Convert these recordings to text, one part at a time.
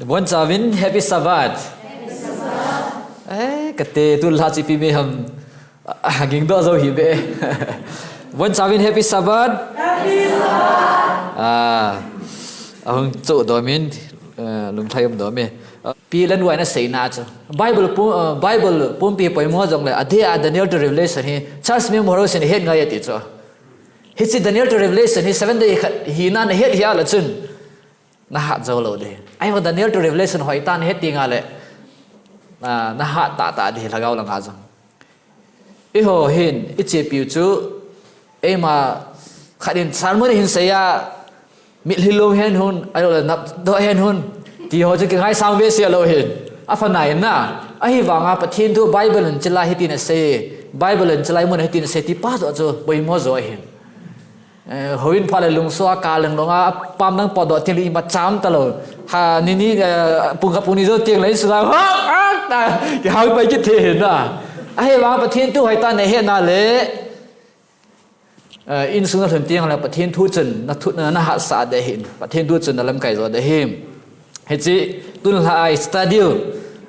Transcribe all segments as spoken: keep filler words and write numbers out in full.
Bon chauvin, Happy Sabbath. Eh, kate tulai chu ipi mi ham. Ah, ging do zo hi be. Bon chauvin, Happy Sabbath. Happy Sabbath. Ah, ahung cho do min, eh, lum thai um do mi. Ah, pi lan wai na sei na chu. Bible pu, ah, Bible pumpi poimo jong le, a dia Daniel to Revelation hi, church member ho sin het ngai ati chu. Hichi Daniel to Revelation hi seven day khat hi na na het hi ala chun. Na hat zo lo de. Ai ho Daniel to Revelation hoi tan het ti nga le. Na, na hat ta ta de lhagao la nga jong. Eiho hin, i chepiu chu, eima khat in sermon hin seiya, mitlhi lo hen hun, ai lo le nap do hen hun, ti ho chu kingai sang ve sia lo hin. A pha nai na, ahi vanga Pathen thu Bible in chilai hi ti na sei, Bible in chilai mun hi ti na sei, ti pa zo chu, poimo zo hin. Eh, houin pha le lungsua ka leng longa, pam nang pot do thil ima cham ta lo. Ha, ni ni, eh, pung kha pung ni zo tiang le, sula, ha, ha, ta, ki hau pai ki the na. Ahi vang Pathen thu hoi ta ne he na le. Eh, insung na lhun tiang le Pathen thu chun na thu, na, na hat sa de hin. Pathen thu chun na lamkai zo de hin. Hichi, tun lha ai study u.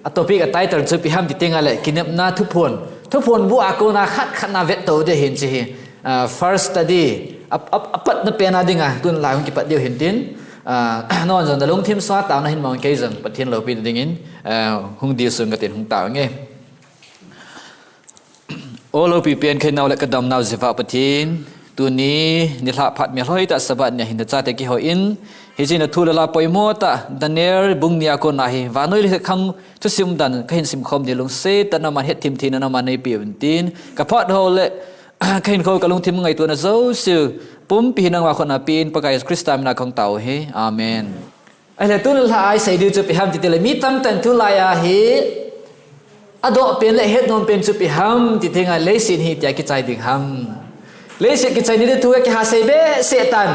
A topic a title chu ipi ham ti tenga le, kinepna thuphon. Thuphon bu a kona khat khat na vet to de hin chi hi. Ah, first study. A, a, a pat na pen a dinga, tun lha hung kipat diu hin tin. Ah, non zon da lungthim sa ta na hin mong kei zong, Pathen lopi dingin, ah, hung di sung ka tin hung ta nge. O lopi pian khenau le ka damnau Jehovah Pathen, tuni nilhah phat mitlhi ta Sabbath nia hin na chate kihou in, hichi na thu le la poimo ta Daniel bung nia kona hi, vannoi le khang thusim dan ka hin sim khom di lungset tah na man het thim thim na man nei pi un tin, ka phat ho le ka hin kho ka lungthim ngaituana zo siu, pumpi nangma khut na pi in Pakai Jesu Christa mina kong tao hi. Amen. Ahile tun lha ai sei diu chu ipi ham ti tile mi tamtah in tulai a hi a doh pen le het nom pen chu ipi ham ti tenga leiset hi tia kichai ding ham. Leiset kichai ni le thu a kiha sei be se tan.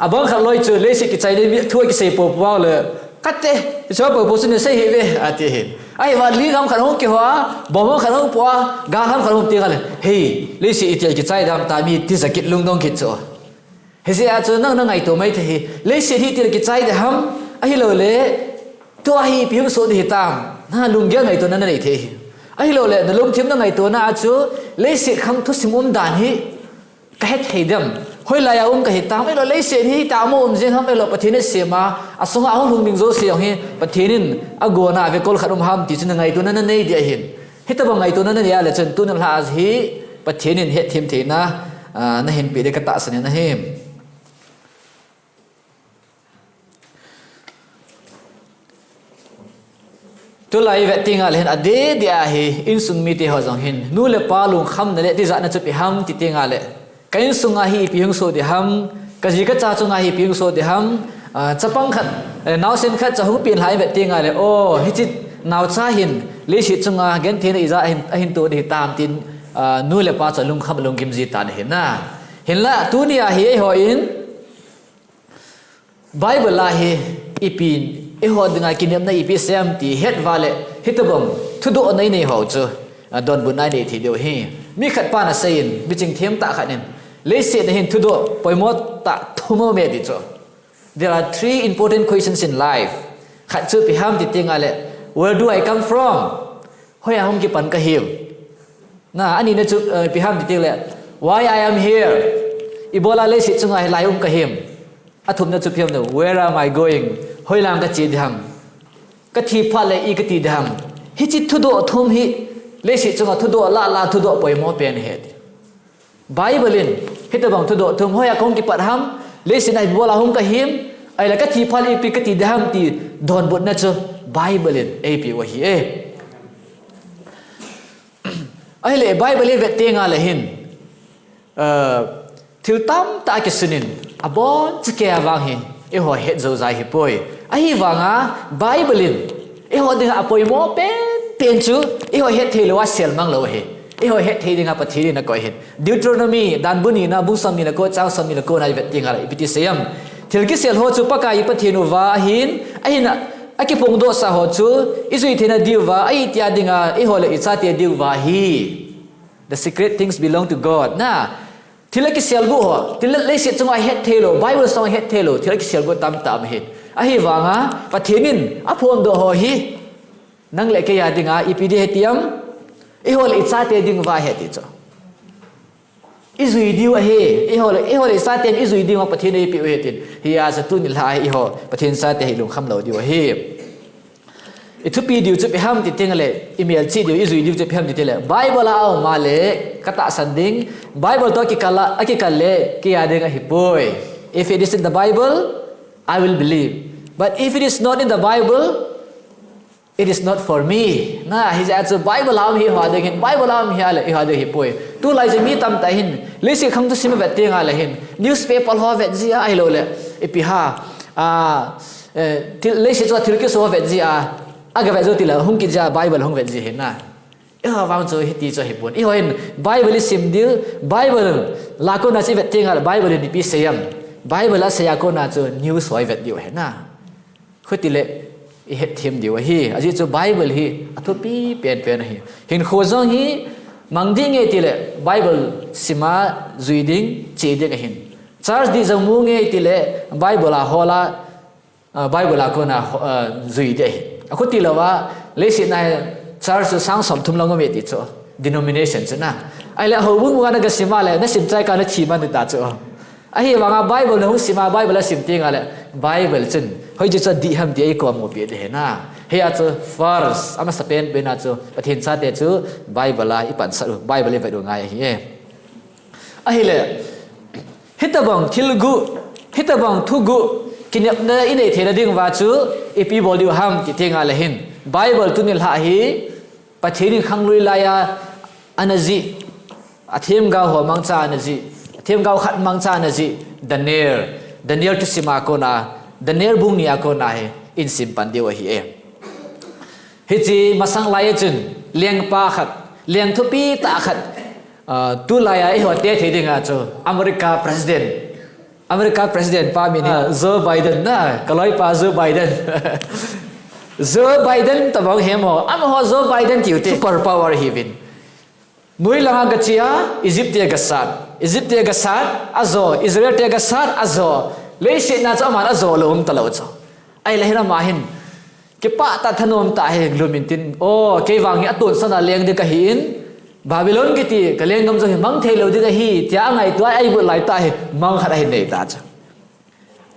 A bang khat loi chu leiset kichai ni thu a kisei po po le. Kate, chu po po chu ni sei hi ve a ti hin. Ai va li gam khat hung kiho a, bom khat hung po a, ga gam khat hung ti ga le. Hei, leiset itia kichai dam ta mi ti za kit lungdong kit chu. Hijeh a chu nang na ngaito mai thei hi, leiset hi til kichai de ham, ahilou le, tua hi ipi hung soh de hitam, na lunggel ngaito na na nei thei hi. Ahilou le, na lungthim na ngaito na a chu, leiset khang thusim um dan hi, ka het thei dem. Hoilai a um ka hitam, ahilou leiset hi, ta mo um jing ham, ahilou Pathen in asem a, asunga hung lhung ding jouse jong hi, Pathen in agona a ve kol khat um ham ti chu na ngaito na na nei di ahin. Hitabang ngaito na na nei a le chun tun lha hi Pathen in het thim theina, ah, na hin pe de ka tahsan in ahi. Tulai vet tenga le hin a de de ahi insung mite ho jong hin nu le pa lungkham na le tijat na chu ipi ham ti tenga le Ka insung a hi ipi hung soh di ham, ka ji ka cha chunga hi ipi hung soh di ham, ah, chapang khat, eh, naosen khat cha hung pen lhai vet tenga le, oh, hichi naocha hin, leiset chunga gentheina ija ahin, ahin toh di hitam tin, ah, nu le pa cha lungkham lunggim ji tan ahi na. Hinla, tuni a hi eiho in, Bible a hi ipi in, eiho dinga kinepna ipi sem ti het uva le, hitobang thudohna inei ho chu, a, donbutna inei thei diu ahi. Mi khat pan asei in, miching themtah khat in, leiset a hin thudoh poimo tah thum aume ti chu. There are three important questions in life. Khat chu ipi ham ti tenga le, where do I come from? Hoiya hung kipan ka him? Na, anina chu, eh, ipi ham ti tenga le, why I am here? Ibola leiset chunga hilai um ka him? Athumna chu ipi ham le, where am I going? Hoilang ka che di ham? Ka thi phat le i ka ti di ham? Hichi thudoh thum hi, leiset chunga thudoh lah lah thudoh poimo pen ahi ti. Bible in, hitobang thudoh thum, hoiya kahung kipat ham, leiset a ibola hung ka him, ahile ka thi phat le ipi ka ti di ham ti donbutna chu Bible in eipe u ahi e. Ahile Bible i vet tenga le hin, ah, thil tamtah kisun in, abon chakei a vang hi, eiho het jou jai hi poi. Ahivanga Bible in, eiho dinga apoimo pen, pen chu, eiho het thei lou a sel mang lou ahi. Eiho het thei dinga Pathen in akoi ahin. Deuteronomy, Danbu nina, bung somni le ko, chang somni le ko na i vet tenga le, ipi ti sei am. Thil kisel ho chu Pakai i Pathen uva ahin, ahin a, akiphongdohsa ho chu, i jui theina diuva, ahi tia dinga, eiho le i chate diuva ahi. The secret things belong to God. Na, thil a kiselguh ho, thil a leiset chunga het thei lou, Bible sunga het thei lou, thil a kiselguh tamtah aum ahin. Ahivanga, Pathen in aphondoh ho hi, nang le kei a dinga ipi ding ahi ti ham? Eiho le ichate ding uva ahi ti chu. Ijui diu ahi, eiho le, eiho le ichaten ijui diu a Pathen in eipeh u ahi tin. Hijeh a chu tuni lha a eiho Pathen chate hi lungkham lou diu ahi. Ithupi diu chu ipi ham ti teng le, imelchih diu, ijui diu chu ipi ham ti teng le, Bible a aum a le katahsan ding, Bible toh akikal a, akikal le kei a ding ahipoi. If it is in the Bible, I will believe. But if it is not in the Bible, it is not for me. Na, hijeh a chu Bible a um hi eiho a ding ahin, Bible a um hi a le eiho a ding ahipoi. Tulai chu mi tamtah hin, leiset khang thusim avet teng a le hin, newspaper ho avet ji a, ahilou le, ipi ham, ah, eh, thil, leiset chunga thil kiso avet ji a, aga vet jou teng le, hung kit ji a, Bible hung vet ji ahi na. Eiho vang chu hiti chu ahipon. Eiho hin Bible isim diu, Bible a kona chu ivet teng a le, Bible in ipi asei ham? Bible a asei a kona chu news ho ivet diu ahi na. Khuti le ihet them diu ahi. Ajeh chu Bible hi athupi penpen ahi. Hinkho jong hi mang ding nge ti le Bible sim a jui ding, che ding ahin. Church dih jong mu nge ti le Bible a hol a, ah, Bible a kona ho-, ah, jui ding ahi. Akhuti lou a, leiset a hi church chu sang somthum lang um e ti chu. Denomination chu na. Ahile houbung bung a na gasim a le, nasim chai kah a nathi man ding ta chu. Ahivanga Bible nahung sim a, Bible a sim teng a le, Bible chun hoiche chu adih ham ti eikou a mupi ding ahi na. Hijeh a chu first, amasapen pen a chu, Pathen chate chu Bible a ipansat u, Bible ivet u ngai ahi e. Ahile, hitobang thil guh, hitobang thu guh, kinepna inei theina ding uva chu, ipi bol diu ham ti teng a le hin, Bible tuni lha hi, Pathen in khanglui lai a ana jih, athemgao ho mangcha ana jih, athemgao khat mangcha ana jih, Daniel, Daniel thusim a kona, Daniel bung ni a kona hi, ihin sim pan diu ahi e. Hiche masang lai a chun, lengpa khat, leng thupi tah khat, ah, tulai a eiho te thei ding a chu, America President, America President pa min hi, ah, Joe Biden na, kaloipa Joe Biden. Joe Biden tobang hi mo, amaho Joe Biden tiu te, super power ahiuvin. Noi langa gache a, Egypt te gasat, Egypt te gasat, ajo, Israel te gasat, ajo, leiset a chu aman ajo lou um talou chu. Ahile hin ama hin, kipah tah thanom tah hi lum in tin, o, kei vang hi atonsot a leng ding kahi in, Babylon kiti ka lenggam jong hi mang thei lou ding ahi, tia angaito a, aimut lai tah hi, mang khat ahin nei ta chu.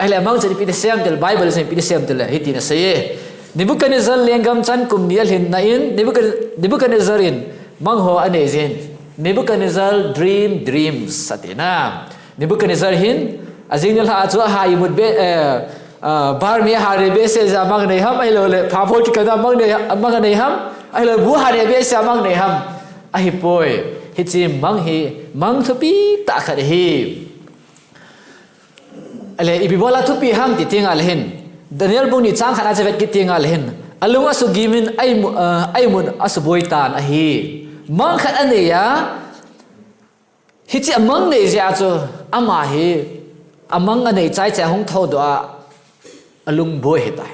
Ahile mang chu ipi ti asei em ti le, Bible chun ipi ti asei em ti le, hitin asei e. Nebuchadnezzar lenggam chan kum ni alhin na in, Nebuchad-, Nebuchadnezzar in mang ho anei jin. Nebuchadnezzar dream dreams, ati na. Nebuchadnezzar hin, ajing ni lha a chu aha imut be, eh, ah, bar mi aha re behseh jeh a mang anei ham, ahilou le, phabol kikal a mang anei, mang anei ham, ahilou bu aha re behseh a mang anei ham, ahipoi. Hiche mang hi, mang thupi tah khat ahi. Ahile, ipi bol a thupi ham ti teng a le hin, Daniel bung ni chang khat a chu vet kit teng a le hin, alung asugim in, aimu-, ah, aimun asuboi tan ahi. Mang khat anei a, hiche amang nei jeh a chu, ama hi, amang anei chai chai a hung thoudoh a, alung boi ahitai.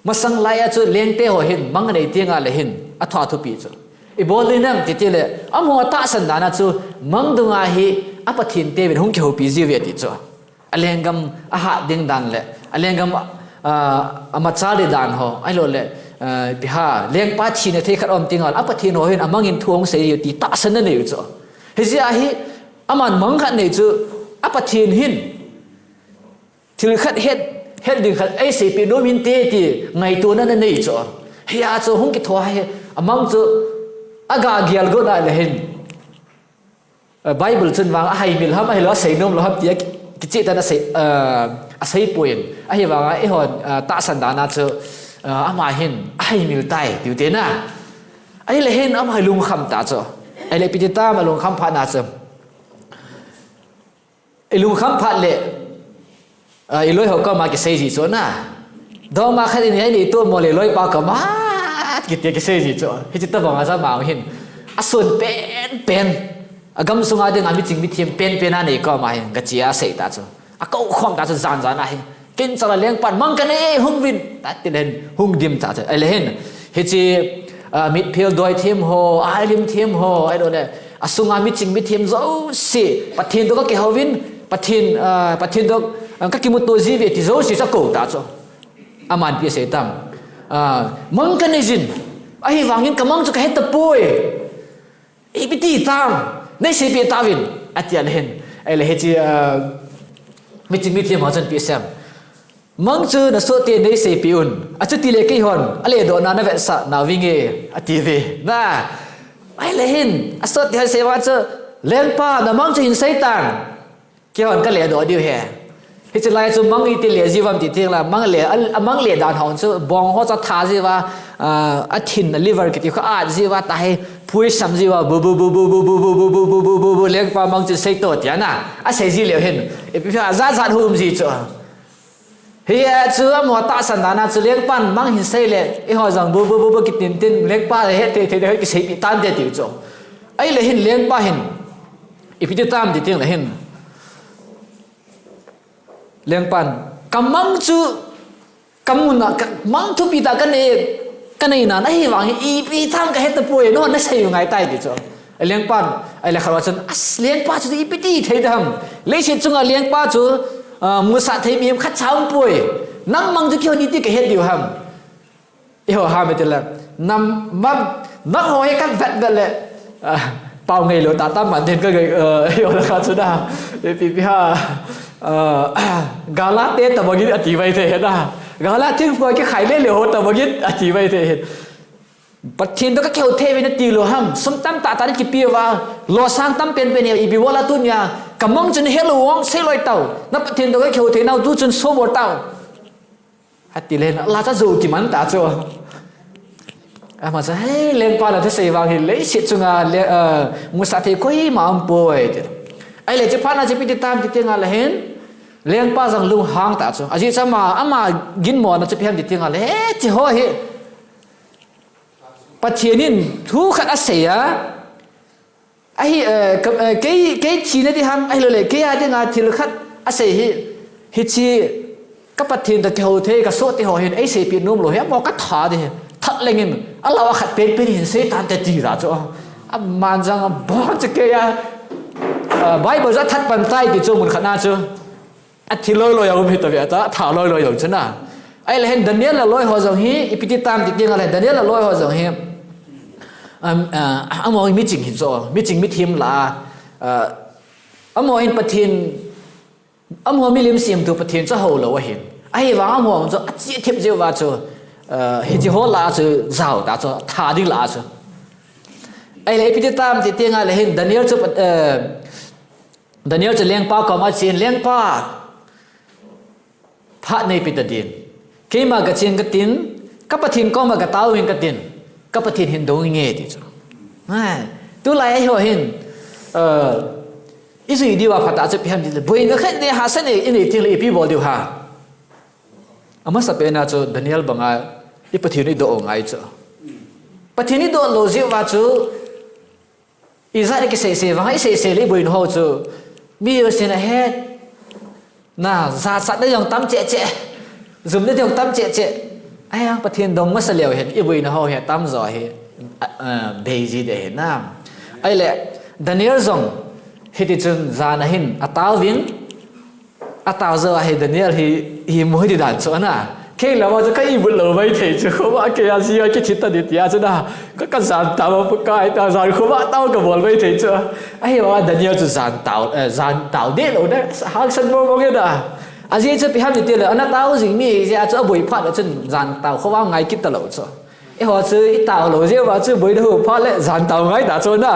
Masang lai a chu lengte ho hin, mang anei teng a le hin, athu a thupi chu. Ibol ding ham ti ti le, amaho atahsan dan a chu, mang dunga hi, aPathen teuvin hung kihoupi jiuve ti chu. Alenggam ahat ding dan le, alenggam, ah, amachal ding dan ho, ahilou le, ah, ipi ham, lengpa thina thei khat aum teng a le, aPathen ho hin amang in thu ahung sei diu ti tahsan anei u chu. Hijeh a hi, aman mang khat nei chu, aPathen hin, thil khat het, het ding khat eiseipeh nom hinte ti ngaitona ana nei chu. Hijeh a chu hung kitho a hi, amang chu, aga gel got a le hin. Eh, Bible chun vang ahaimil ham, ahilou asei nom lou ham tia ki-, kicheh tah in asei, eh, asei poi. Ahivanga eiho, eh, tahsan dan a chu, eh, ama hin ahaimil tai, tiu te na. Ahile hin ama hi lungkham ta chu. Ahile ipi ti tam alungkham phat na chu. Ilungkham phat le, Ah, iloi ho koma kisei ji chu na. Doma khat in, "Ei, nei tu mo le," loipa koma, kiti kisei ji chu. Hiche tobang a chu ama hin. Asun penpen. Agam sunga dinga miching mithem penpen a nei koma hin. Gache a asei ta chu. Akou khom ta chu jan jan a hin. Ken chala lengpan mang kanei hung uvin. Tati le hin hung dim ta chu. Ahile hin. Hiche, ah, mitphel doi them ho, ailim them ho, ahilou le, asunga miching mithem jouse, Pathen toh kakihou vin, Pathen, ah, Pathen toh, ah, kakimuto jiuve ti jouse chu akou ta chu. Aman ipi asei tam. Ah, mang kanei jin. Ahivangin kamang chu kahe tapoi. Ipi ti tam. Neiseipeh tauvin. Ati a le hin. Ahile hiche, ah, miching mithem ho chun ipi asei em. Mang chu nasohte neiseipeh un. Achuti le keihon aledohna navetsah nauvinge. Ati uve. Na. Ahile hin. Asohte ho asei uva chu. Lengpa, namang chu hin seitan. Keihon kaledoh diu ahi. Hiche lai chu mang iti le jiu vem ti teng le, mang le, a, mang le dan ho chu, bong ho chu atha jiuva, ah, athin, a liver kiti kho a jiuva, tahi, pui sam jiuva, bu, bu, bu, lengpa mang chu seito tia na. Asei ji leu hin. Ipi pha, jat jat hung um ji chu. Hia chu amaho tahsan dan a chu lengpan mang hin sei le, eiho jong bu, bu, bu, bu kitin tin, lengpa le he thei thei le kiseipeh tante tiu chu. Ahile hin lengpa hin. Ipi ti tam ti teng le hin. Lengpan, kamang chu, kamun a, ka, mang thupi tah kanei, kanei nan, ahivangin, ipi tham kahe tapoi, nangho nasei u ngai tai ti chu. Lengpan, ahile khat uva chun, as, lengpa chu ipi ti thei dam. Leiset chunga lengpa chu, ah, musah thei mihem khatcha umpoi. Nang mang chu keihon iti kahet diu ham. Eiho ham iti le, nam, mam, nangho hi kavet vet le, ah, pao ngailou tah tah man din ka, ah, eiho le kha chu da, ipi pi ha, ah, gal a te tabang in ati vai thei na, gal a thingphung kikhai le le ho tabang in ati vai thei. Pathen toh kakihou thei uve nati lou ham, sum tamtah tah nakipe uva, losang tam penpen hi, ipi bola tunia, kamang chu nahet lou vang sei loi tao, na Pathen toh kakihou thei nau tu chun so bol tao. Ati le, la cha jou kiman ta chu. Ama cha, hei, lengpa la thusei vang hi, leiset chunga, le, eh, musah thei koima umpoi ti. Ahile, hiche phat na chu ipi ti tam ti teng le hin, lengpa jong lunghang ta chu. Ajeh chu ama, ama ginmo na chu ipi ham ti teng le, he, hiche ho hi. Pathen in thu khat asei a, Ahi, eh, ka, eh, kei, kei thina ding ham, ahilou le, kei a dinga thil khat asei hi, hiche, ka Pathen toh kihou thei, kasohte ho hin, eiseipeh nom lou hi, amaho katha ding hi, that lengin, alah a khat penpen hin sei tante ti ta chu. Aman jong, abon chu kei a, ah, Bible jong that pan tai ti chu mun khat na chu. Athi loi loi a um hi ta ve ta, atha loi loi jong chu na. Ahile hin Daniel le aloi ho jong hi, ipi ti tam ti teng le, Daniel le aloi ho jong hi. Um, ah, amaho hi miching hin chu, miching mithem la, ah, amaho hin Pathen, amaho milim semthu Pathen chu hou lou ahin. Ahivang amaho chu achi thip jeh uva chu, ah, hiche ho la chu jao ta chu, tha ding la chu. Ahile ipi ti tam ti teng le hin Daniel chu, ah, Daniel chu lengpa koma achen, lengpa, phat neipe ta din. Keima kachen katin, ka Pathen koma katao in katin, ka Pathen hin dong inge ti chu. Ai, tulai a eiho hin, eh, ijui diuva phatah chu ipi ham ti le, boina khat nei hahsa nei, inei teng le ipi bol diu ham. Amasapen a chu Daniel banga i Pathen idoh u ngai chu. Pathen idoh lou jeh uva chu, Ijat a kisei sei vang, isei sei le iboina ho chu. Mi jousen ahet. Na, jachatna jong tam cheh cheh. Jumna jong tam cheh cheh. Ahivang Pathen dong masa leu hen, iboina ho hi atam jo hi, a, a, bei ji ding ahi na. Ahile, Daniel jong, hiti chun jan a hin, ataovin, Atao jou a hi Daniel hi, hi mu hi ti dan chu ana. Kei lama chu ka ibut lou mai thei chu, khovah kei a ji a kithi ta di tia chu na. Ka, ka jan tao, ka kai ta jan khovah tao ka bol mai thei chu. Ahivang Daniel chu jan tao, eh, jan tao deh lou na, hangsan mo mo nge na. Ajeh chu ipi ham ti le, ana tao jing mi jeh a chu aboi phat le chun jan tao khovah ngai kit ta lou chu. Eiho chu itao lou jeh uva chu boina hung phat le jan tao ngai ta chu na.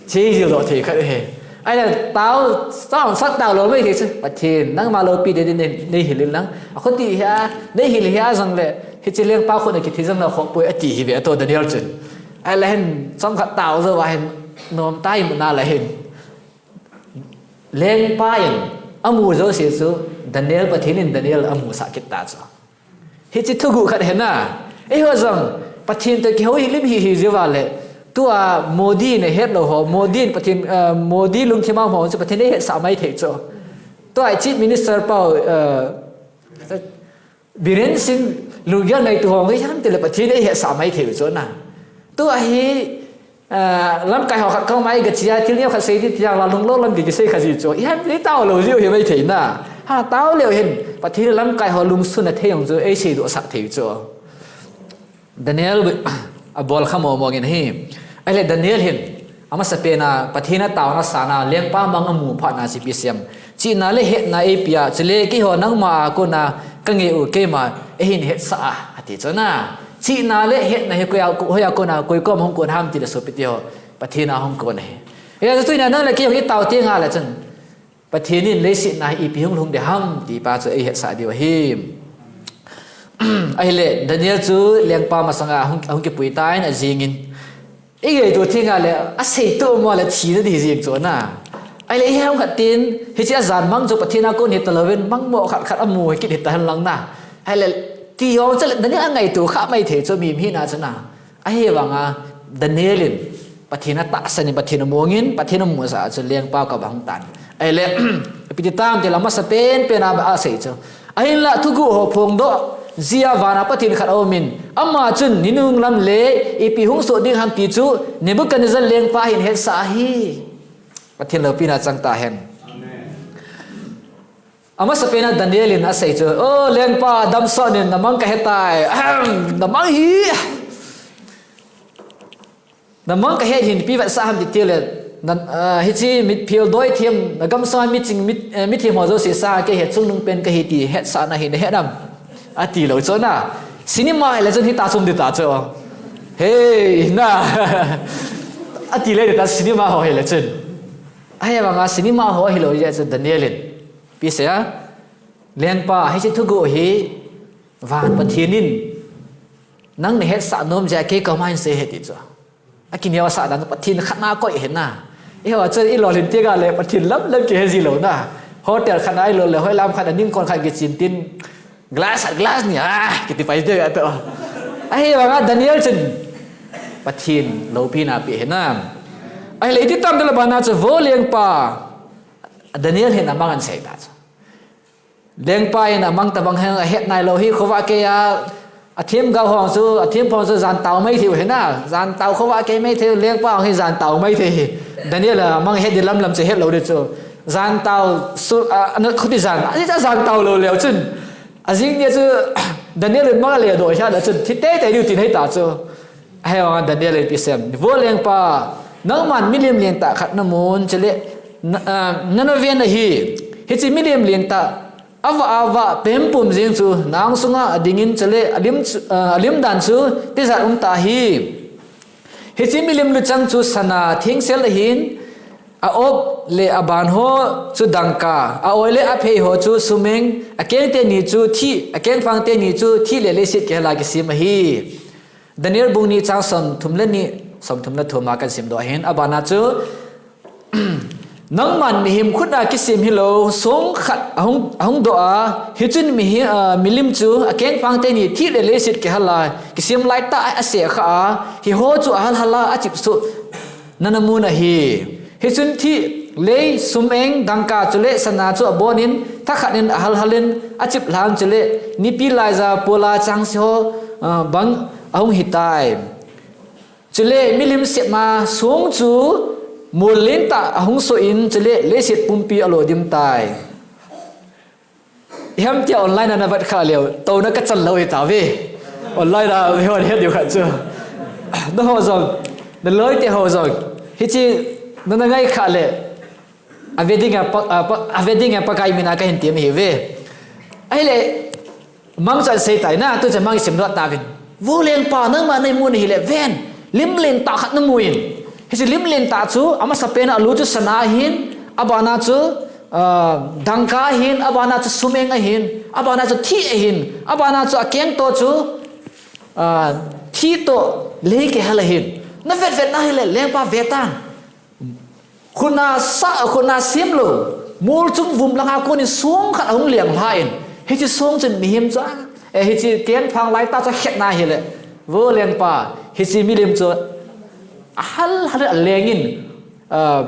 Che jil doh thei khat ahi. Ahile tao, tao sat tao lou mai thei chu. Pathen, nangma loupi ding nei, nei hil in lang. Akhuti hi a, nei hil hi a jong le, hiche lengpa khut a kithi jong na khoh poi ati hi ve ato Daniel chun. Ahile hin, chomkhat tao jou a hin, nom tai mu na le hin. Lengpa in, amu jouse chu, Daniel Pathen in Daniel amusah kit ta chu. Hiche thuguh khat ahi na. Eiho jong, Pathen toh kihou hi lim hi hi jeh uva le. Tua Modi in ahet lou ho, Modi in Pathen, eh, Modi lungthim a um ho chu Pathen eihetsah mai thei chu. Tua Chief Minister pau, eh, Biren Singh lunggel neitu ho ngai ham ti le Pathen eihetsah mai thei chu na. Tua hi, Ah, lamkai ho khat koma i gache a, thil neo khat sei ding tia la lunglou lam ding kisei kha ji chu. Ihet le tao lou ji u hi mai thei na. Atao leu hin, Pathen lamkai ho lungsun a thei jong chu, eisei doh sah thei chu. Daniel, abol kha momo ngin ahi. Ahile Daniel hin, amasapen a, Pathen a taona sana, lengpa mang amu phat na chu ipi asei em. Chihna le hetna eipeh a, chule keiho nangma a kona kangeh u keima, eihin hetsah a, ati chu na. Chihna le hetna hi koi a, hoiya kona, koi koma hung kon ham tile sopi teho, Pathen a hung kon ahi. Hijeh chun tunia nang le kei hung itao teng le chun, Pathen in leiset na hi ipi hung lhung ding ham ti pa chu eihetsah diu ahi. Ahile, Daniel chu lengpa masanga ahung, ahung kipui tan ajingin. Ingaito thei ngal le, asei toh mo le thina ding jing chu na. Ahile, iham khat tin, hiche ajan mang chu Pathen a kon hita louvin, mang mo khat khat amu hi kit hita hen lang na. Ahile, ti jong chu le, Daniel angaito kha mai thei chu mi, mi hina chu na. Ahivanga Daniel in Pathen atahsan in, Pathen amongin, Pathen amusah a chu lengpa koma ahung tan. Ahile, ipi ti tam tile amasapen pen a asei chu. Ahinla thuguh ho phongdoh jia vana Pathen khat aumin, ama chun ni nung lam le ipi hung soh ding ham ti chu Nebuchadnezzar lengpa hin hetsah ahi. Pathen loupina chang tahen. Amasapen a Daniel in asei chu, O lengpa, damsot in, namang kahetai. Ahem, namang hi. Namang kahet hin ipi vetsah ham ti tile, na, ah, hiche miphel doi them, nagamsunga miching, mi, eh, mithem ho jouse sanga kei hi chungnung pen kahi ti hetsahna hi nahet nam? Ati lou chu na. Cinema hile chun hita chu um ding ta chu. Hei, na. Ati le ding ta cinema ho hile chun. Ahivanga cinema ho hilou jeh chun Daniel in ipi asei a, Lengpa, hiche thuguh hi van Pathen in nang nahetsah nom jeh a kei koma hin asei ahi ti chu. Akineo sah dan chu Pathen khat na akoi ahi na. Eiho chu ilolhin teng le Pathen lamlam kihe ji lou na. Hotel khat na ilol le hoilam khat na ningkon khat kichen tin, glass, glass ni a kiti pai ding ahi toh. Ahivanga Daniel chun Pathen loupina apeh ahi na. Ahile iti tam tile abana chu, Vo lengpa, Daniel hin amang asei ta chu. Lengpa in amang tabang hin ahet nailou hi, khovah keiya athemgao ho chu, athemgao ho chu jantao maithei u ahi na, jantao khovah kei maithei u, lengpa ho hi jantao maithei ahi. Daniel a amang het ding lamlam chu hetlou ding chu. Jantao su, a, ana khuti jan, ahi cha jantao lou leu chun. Ajing nia chu Daniel in mang aledoh ahi a chun, thi teitei diu tin ahi ta chu. Ahivanga Daniel in ipi asei em, Vo lengpa, nangman milim lentah khat namun, chule, na, ah, nana ven ahi. Hiche milim lentah, avah avah, pempum jeng chu, na-ong sunga adingin, chule, alim chu, ah, alim dan chu, tijat um tah ahi. Hiche milim luchang chu sana thengsel ahin, a-op le aban ho chu dangka, a-oi le aphei ho chu sum-eng, akeng teni chu thih, akengphang teni chu thih le leiset kihela kisem ahi. Daniel bung ni chang somthum le ni, somthum le thum a kahin simdoh ahin, abana chu, Nangman mihem khut a kisem hilou song khat ahung, ahung doh a, hichun mihem, ah, milim chu akengphang teni thih le leiset kihela kisem laitah a aseh kha a, hiho chu ahal hala achip soh nana mun ahi. Hichun thih, lei, sum-eng, dangka chule sana chu abonin, thakhat in ahal halin, achip lhan chule, nipi laija pola changse ho, ah, bang ahung hitai. Chule milim sep ma song chu mol lentah ahung soh in, chule leiset pumpi alo dim tai. Iham tia online a navet kha leu, touna kachan lou hitauve. Online a hon het diu khat chu. Nangho jong, naloi te ho jong, hiche nana ngai kha le, a wedding a pa, a pa, a wedding a Pakai mina kahin tem ahiuve. Ahile, mang chu asei tai na, tuchan mang isim doh tauvin. Vo lengpa, nangma neimun ahile, ven, lim lentah khat namun. Hiche lim lentah chu, amasapen a alu chu sana ahin, abana chu, ah, dangka ahin, abana chu sum-eng ahin, abana chu thih ahin, abana chu akengto chu, ah, thih toh lei kihel ahin. Navet vet na hile, lengpa ve tan. Khutna sa, khutna sem lou, mol chung vum langa konin song khat ahung leng lha in, hiche song chun mihem chu, eh, hiche kengphang laitah chu akhetna ahile, Vo lengpa, hiche milim chu ahal hal in aleng in, ah,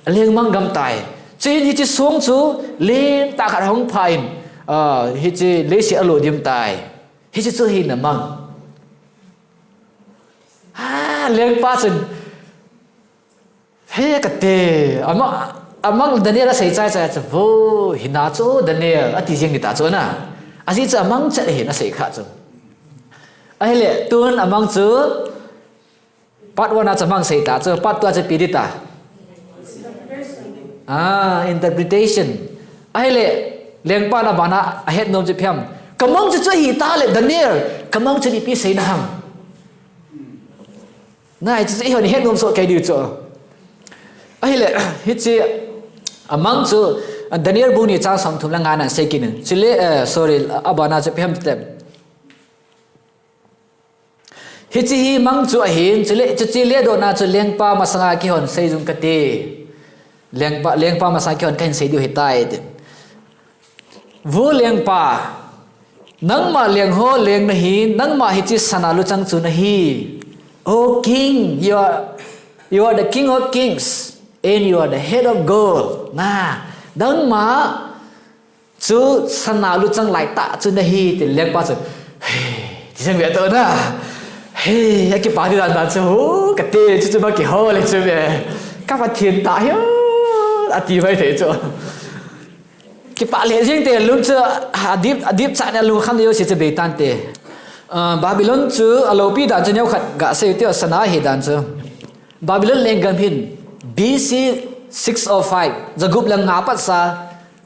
aleng mang gam tai. Chuin hiche song chu lentah khat ahung pha in, ah, hiche leiset alo dim tai. Hiche chu hi namang. Ah, lengpa chun, He kate, ama, Amang Daniel asei chai chai chu, vo, hina chu Daniel, ati jing dita chu na. Ajeh chu amang chet ahin asei kha chu. Ahile, tun amang chu, part one a chu amang sei ta chu, part two a chu ipi dita. Ah, interpretation. Ahile, lengpan abana ahet nom chu ipi ham. Kamang chu chu ahita le, Daniel, kamang chu ipi seina ham. Na, hichu, ihon het nom soh kei diu chu. Ahile, hiche, amang chu, Daniel bung ni chang somthum le nga nan sei kit in. Chule, eh, sorry, abana chu ipi ham tile. Hiche hi mang chu ahin, chule, chuche ledona chu lengpa masanga kihon sei jing kate. Lengpa, lengpa masanga kihon kahin sei diu ahitai ti. Vo lengpa, nangma leng ho leng nahi, nangma hiche sana luchang chu nahi. O king, you are, you are the king of kings, and you are the head of gold. Na, nangma chu sana luchang laitah chu nahi, ti lengpa chu, "Hey," ti jeng ve to na. "Hey," akipa di dan dan chu, "Hu, kate chu chu ba kiho le chu ve. Ka Pathen tah hi," ati mai thei chu. Kipah le jing te lung chu, adip, adip cha ne lung kham yo si chu be tan te. Ah, Babylon chu alopi dan chu neo khat ga sei te sana hi dan chu. Babylon lenggam hin B C six oh five, jagup le nga pat sa,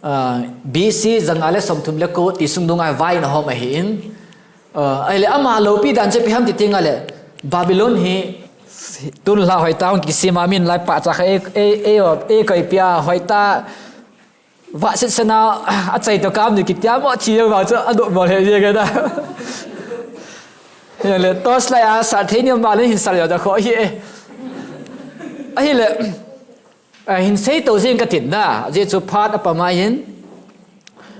ah, B C janga le somthum le ko ti sung dunga vai na hom ahin. Ah, ahile ama lopi dan chu ipi ham ti teng le Babylon hi tun la hoita hung kisima min lai pa cha kha e, e, e, e koi pia hoita Vahset sana, achai to kam ni kitia mo thi va chu, adop mo le ye ga da. Hile, torch light a sar thei ni ma le hin sar ya da kho hi e. Ahile, a hin sei to jing katin da, je chu phat apa ma hin.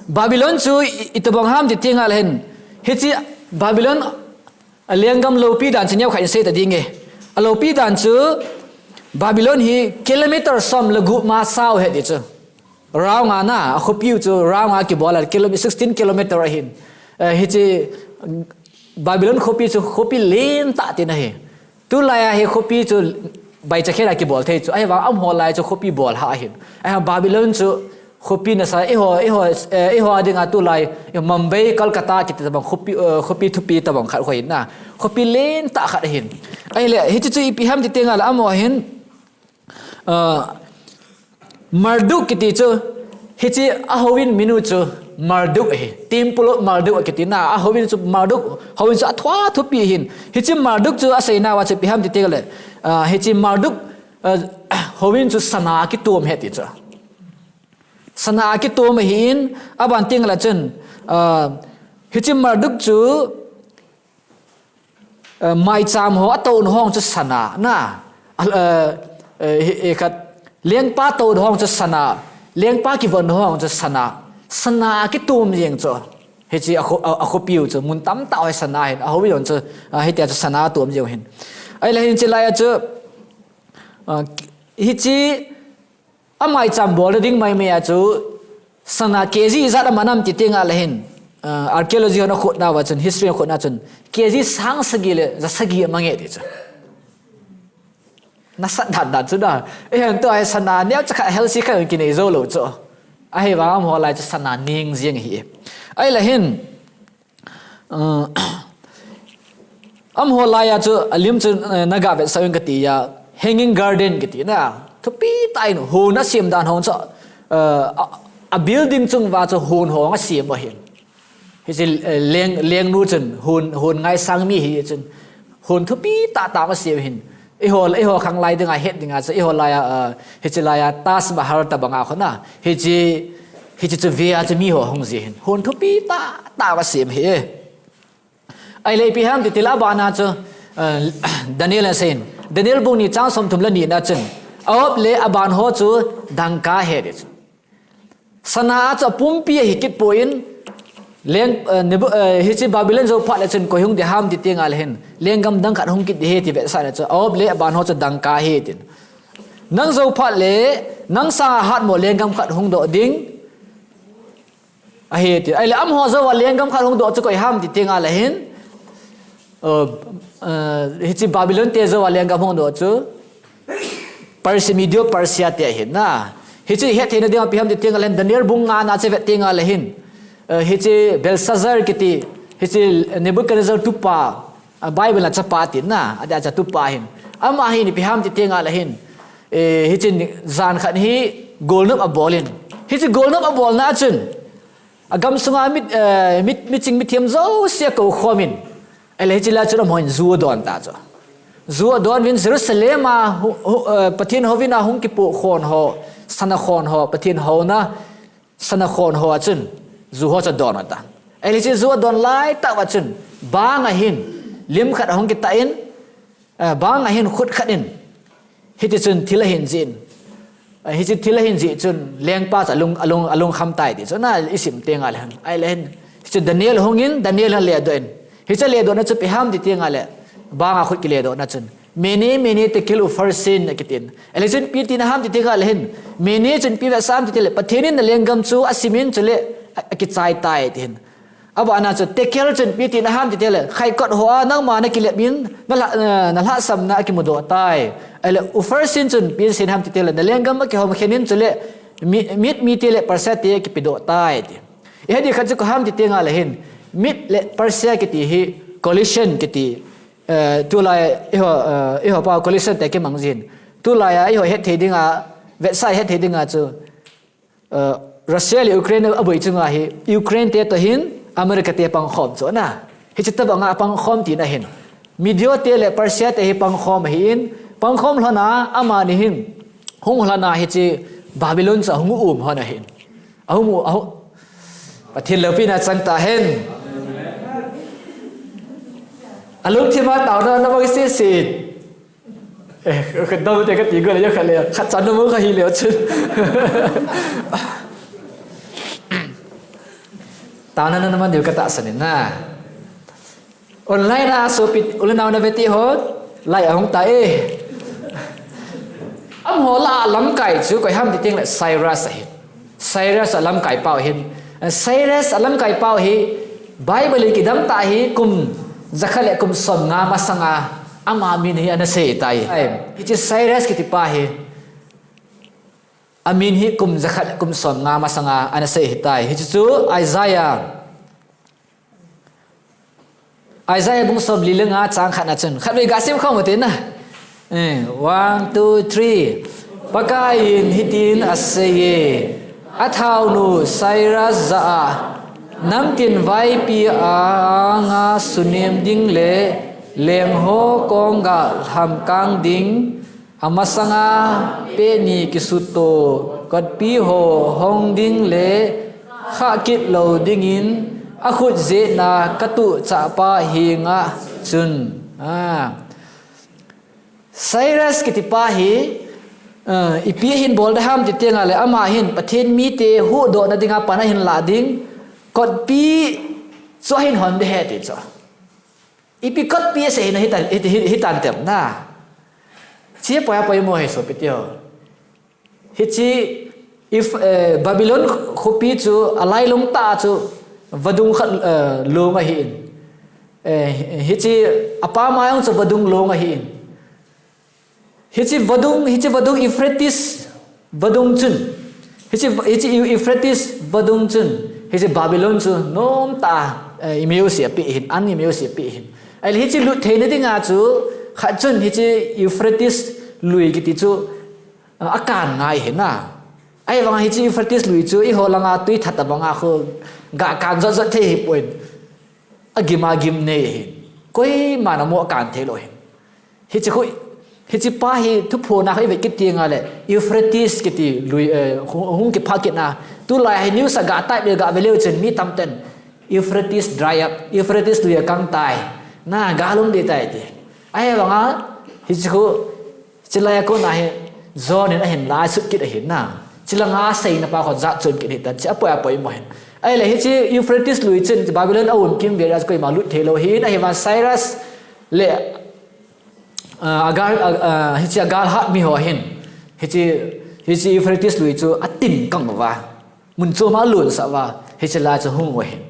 Babylon chu i, itobang ham ti tinga le hin. Hiche Babylon A lenggam lopi dan chu neo khat in sei ta ding e. A lopi dan chu Babylon hi kilometer som le gup ma sao he ti chu. Round a na, a khopi u chu round a kibol a kilom-, sixteen kilometer ahin. Eh, hiche Babylon khopi chu khopi lentah tina ahi. Tulai a hi khopi chu baicha khen a kibol thei chu. Ahivang amaho lai chu khopi bol ha ahin. Ahivang Babylon chu khopi nasa, eiho, eiho, eh, eiho a dinga tulai, eh, Mumbai, Kolkata kiti tabang khopi, eh, khopi thupi tabang khat kho ahin na. Khopi lentah khat ahin. Ahile, hiche chu ipi ham ti tenga le amaho hin, eh, Marduk kiti chu, hiche a houin min u chu Marduk ahi. Temple of Marduk kiti na, a houin chu Marduk, houin chu athua thupi ahin. Hiche Marduk chu asei nauva chu ipi ham ti tenga le, eh, hiche Marduk, eh, houin chu sana kitom he ti chu. Sana a kitom ahin, aban teng le chun, ah, hiche Marduk chu, ah, maicham ho, atouna ho chu sana, na, ah, eh, hi, hi khat, lengpa touna ho chu sana, lengpa kivon ho chu sana, sana a kitom jeng chu. Hiche a kho-, a, a khopi u chu, mun tamtah a hi sana ahin, a houin chu, ah, hitia chu sana atom jeng u ahin. Ahile hiche lai a chu, ah, hiche, Amaicham bol ding maimai a chu sana K G ijat aman ham ti tenga le hin, ah, archaeology hon akhot nauva chun, history hon akhot nauva chun, K G sang sagi le ja sagi amang e ti chu. Nasat dan dan chu da. Eiho tua hi sana neocha khat healthy khat kinei jou lou chu. Ahivang amaho lai chu sana ning jeng ahi. Ahile hin, Ah, amaho lai a chu, alim chu, eh, naga vetsah uvin kati a, hanging garden kiti na, thupi tah in hon asem dan ho chu, eh, a, a building chung uva chu hon ho asem u ahin. Hiche, eh, leng, lengnu chun, hon, hon ngaisang mi hi chun, hon thupi tah tah asem u ahin. Eiho, eiho khang lai dinga het dinga chu, eiho lai a, ah, hiche lai a Taj Mahal tabang a khona. Hiche, hiche chu ve a chu miho hung ji ahin. Hon thupi tah tah asem ahi. Ahile ipi ham ti tile abana chu, ah, Daniel in aseiyin. Daniel bung ni chang somthum le ni na chun. A-op le aban ho chu dangka ahi ti chu. Sana a chu apumpi ahi kit poi, leng, eh, Nebu-, eh, hiche Babylon jou phat le chun koi hung ding ham ti tenga le hin, lenggam dang khat hung kit ding ahi ti vetsah le chu, a-op le aban ho chu dangka ahi tin. Nang jou phat le, nang sanga hatmo lenggam khat hung doh ding ahi ti. Ahile amaho jou a lenggam khat hung doh chu koi ham ti tenga le hin, eh, eh, hiche Babylon te jou a lenggam hung doh chu, Persia, Medo Persia te ahin na. Hiche hetthei na dinga ipi ham ti teng le hin, Daniel bung nga na chu ivet teng le hin, eh, hiche Belshazzar kiti, hiche Nebuchadnezzar tupa, ah, Bible a chapa tina, adia cha tupa hin. Ama hin ipi ham ti teng le hin, eh, hiche jan khat hi golnop abol in. Hiche golnop abolna chun, agam sunga mi, eh, mi, miching mithem jouse akou khom in. Ahile hiche lai chun amahon ju adon ta chu. Ju adon uvin Jerusalem a hu-, hu-, eh, Pathen houin a hung kipoh khon ho, sana khon ho, Pathen houna sana khon ho a chun ju ho chu adon ta. Ahile hiche ju adon lai tah uva chun bang a hin lim khat ahung kitah in, eh, bang a hin khut khat in, hiti chun thil ahin jih in. Eh, hiche thil ahin jih chun lengpa chu alung, alung, alungkham tai ti chu na isim teng le hin. Ahile hin, hiche Daniel hung in, Daniel hin ledoh in. Hiche ledohna chu ipi ham ti teng le, bang a khut kiledohna chun, Mene, mene, tekel, upharsin, akitin. Ahile chun ipi tina ham ti teng le hin, mene chun ipi vetsah ham ti teng le, Pathen in na lenggam chu asim in chule a, akichai tai ti hin. Abana chu tekel chun ipi tina ham ti teng le, khaikot hoa nangma nakilep in, na lha-, eh, na lhahsamna akimudoh tai. Ahile upharsin chun ipi asei ham ti teng le, na lenggam akihomkhen in chule mi, Med mite le Persia te akipedoh tai ti. Ihet ding khat chu ipi ham ti teng le hin, Med le Persia kiti hi coalition kiti, eh, tulai eiho, eh, eiho pa coalition te kimang jin. Tulai a eiho hetthei dinga, vetsah hetthei dinga chu, eh, Russia le Ukraine aboi chunga hi, Ukraine te toh hin America te pangkhom chu na. Hiche tobanga pangkhom tina hin, Media te le Persia te hi pangkhom ahin, pangkhom lhona amani hin, hung lhona hiche Babylon chu ahung um lhon ahin. Ahung u, ahung, Pathen loupina chang tahen. Alungthim a taona na mang sese. Eh, ka dam te kati go le, khat le, khat chan na mang kha hi le chun. Taona na mang diu katahsan in na. Online a sopi u le nao nave ti ho, lai ahung tai. Amaho lah a lamkai chu koi ham ti teng le Cyrus ahin. Cyrus alamkai pau ahin. Cyrus alamkai pau hi Bible in kidang tah hi kum jakhat le kum somnga masanga ama min hi ana sei tai. Ai, hiche Cyrus kiti pa hi, amin hi kum jakhat le kum somnga masanga ana sei tai. Hiche chu Isaiah Isaiah bung somli le nga chang khat na chun. Khatvei ga sim khom ute na. Eh, one, two, three. Pakaiyin hitin aseiye. Athaonu Cyrus jah a, namtin vaipi anga sunem ding le lengho kong ga lhamkang ding. Amasanga pehni kisuto, kotpi ho hong ding le khah kit lou dingin akhut jehna katuh chahpa henga chun. Ah. Cyrus kiti pa hi, ah, ipi ahin bol ding ham ti teng le ama hin Pathen mite huhdohna dinga pan ahin lah ding, kotpi chu ahin hon ding ahi ti chu. Ipi kotpi asei hina hitan, hit-, hit-, hitan tem na. Hiche poi a poimo ahi sopi teho. Hiche if, eh, Babylon khopi chu alailung tah chu vadung khat, eh, long ahin. Eh, hiche apam a jong chu vadung long ahin. Hiche vadung, hiche vadung Euphrates vadung chun. Hiche, hiche Eu-, Euphrates vadung chun. Hiche Babylon chu nomtah a, eh, imeu se ape hin, an imeu se ape hin. Ahile hiche lut theina dinga chu, khat chun hiche Euphrates lui kiti chu, eh, akan ngai hin na. Ahivanga hiche Euphrates lui chu, eiho langa tui that a banga khu, ga kan jot jot thei hipon. Agim agim nei hin. Koiman amo akan thei lou hin. Hiche khu, hiche pa hi thuphona khu ivet kit teng le, Euphrates kiti lui, eh, hung, hung kiphah kit na. Tulai hi news a ga type le ga ve leu chun mi tamten Euphrates dry up, Euphrates lui akang tai. Na, ga lum ding tai ti. Ahivanga, hiche khu, chulai a kona hi, John in ahin laisut kit ahin na. Chulanga aseina pa khu jat chom kit ahitan, hiche apoi apoi mo hin. Ahile hiche Euphrates lui chun, Babylon a um kimvel a koima lut thei lou hin, ahivang Cyrus le Ah, agal, ah, ah, hiche agal hat mi ho hin. Hiche, hiche Euphrates lui chu atin kang uva. Mun chom a alonsah uva. Hiche lai chu hung uva hin.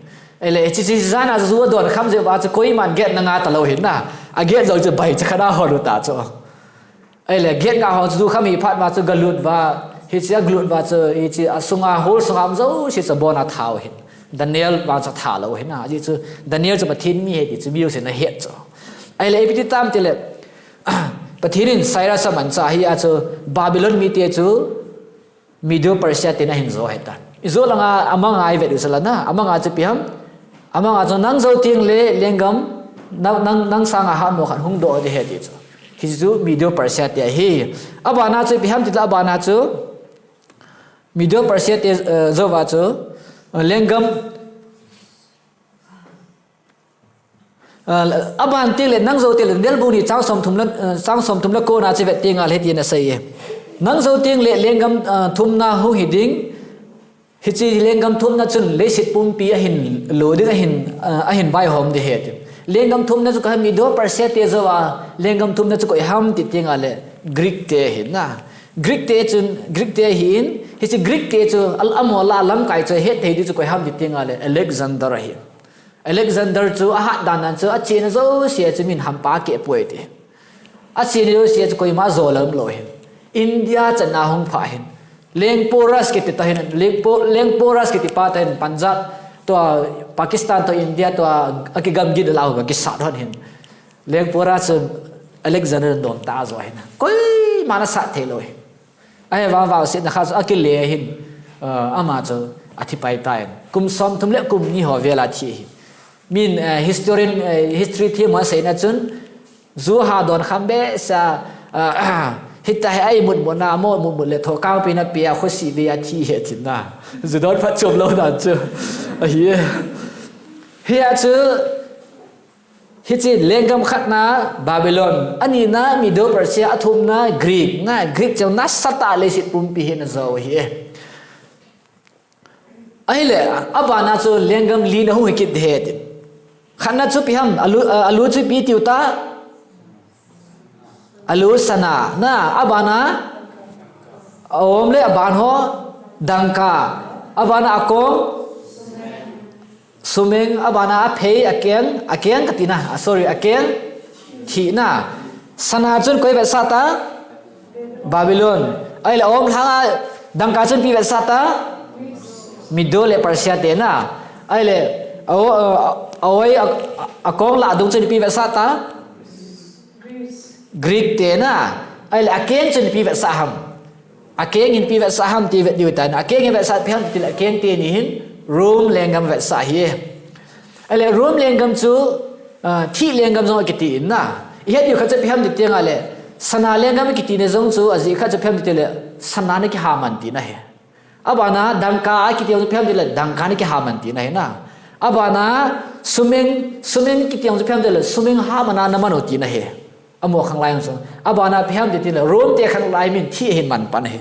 Ahile, hiche, hiche jan a chu ju adon kham jeh uva chu koiman gate na nga talou hin na. A gate jong chu bai chakhat a hol u ta chu. Ahile, gate nga ho chu ju kham hi phat uva chu galut uva. Hiche a glut uva chu, hiche a sunga, hol sunga um jouse chu abona thau ahin. Daniel vang chu atha lou ahin, ajeh chu Daniel chu Pathen mi ahi ti chu mijouse ana het chu. Ahile ipi ti tam tile, Pathen in Cyrus amanchah hi a chu Babylon mite chu Medo Persia ten ahin jo ahitan. Ijo langa amanga ivet u sela na, amanga chu ipi ham, amanga chu nang jou tengle lenggam, nang, nang, nang sanga hatmo khat hung doh ding ahi ti chu. Hichu Medo Persia te ahi. Abana chu ipi ham tile abana chu, Medo Persia te, eh, jouva chu, eh, lenggam, eh, aban tengle nang jou tengle Daniel bung ni chang somthum le, eh, chang somthum le kona chu ivet tengle hiti ana sei e. Nang jou tengle lenggam, eh, thumna hung hi ding. Hiche lenggam thumna chun leiset pumpi ahin lo ding, ahin, ah, ahin vaihom ding ahi ti. Lenggam thumna chu koi ham, Medo Persia te jouva lenggam thumna chu koi ham ti tengle Greek te ahin na. Greek te chun, Greek te ahin, hiche Greek te chu al-, amaho lah a lamkai chu ahet thei ding chu koi ham ti tengle Alexander ahi. Alexander chu ahat dan dan chu achena jouse chu min hampa akeh poi ti. Achena jouse chu koima ajol umlou ahin. India channa hung phah ahin. Leng Porus kiti toh hin, Leng Po-, Leng Porus kiti pa toh hin Punjab tua Pakistan toh India tua akigamgi ding lah a kisat hon ahin. Leng Porus chu Alexander in adon tah jo ahin. Koiman asat thei lou ahin. Ahivang vang setna khat chu akile ahin, ah, ama chu athi pai tan. Kum somthum le kum ni ho vel a athi ahi. Min, eh, historian, eh, history them ho aseina chun, Ju ha don kham behseh a, ah, hitia hi a imut mutna, amaho mut mut le thokangpi na pia, khosi ve a thi ahi tina. Ju don phatchom lou dan chu ahi. Hia chu, hiche lenggam khatna Babylon, anina Medo Persia, athumna Greek, na Greek chu nasatah a leiset pumpi hi ana jo ahi. Ahile, abana chu lenggam li na hung hi kit ding ahi ti. Khatna chu ipi ham, alu, alu chu ipi tiu ta? Alu sana, na, abana, aom le aban ho, dangka, abana akong, sumeng, abana aphei, akeng, akeng kati na, ah, sorry, akeng, thihna. Sana chun koi vetsah ta? Babylon. Ahile aom lhanga dangka chun ipi vetsah ta? Medo le Persia te na. Ahile, a, a, a, aoi, a, a, akong lah dung chun ipi vetsah ta? Greek te na. Ahile, akeng chun ipi vetsah ham? Akeng in ipi vetsah ham ti vet diu ahitan. Akeng in vetsah ipi ham tile akeng teni hin Rome lenggam vetsah ahi. Ahile Rome lenggam chu, ah, thih lenggam jong akiti in na. Ihet diu khat chu ipi ham ti tengle, sana lenggam akiti na jong chu, ajeh khat chu ipi ham ti tile, sana na kihaman tina ahi. Abana dangka akiti jong chu ipi ham tile, dangka na kihaman tina ahi na. Abana sumeng, sumeng kiti jong chu ipi ham tile, sumeng hamana na man u tina ahi. Amaho khanglai jong chu. Abana ipi ham ti tile, Rome te khanglai min thih ahin man pan ahi.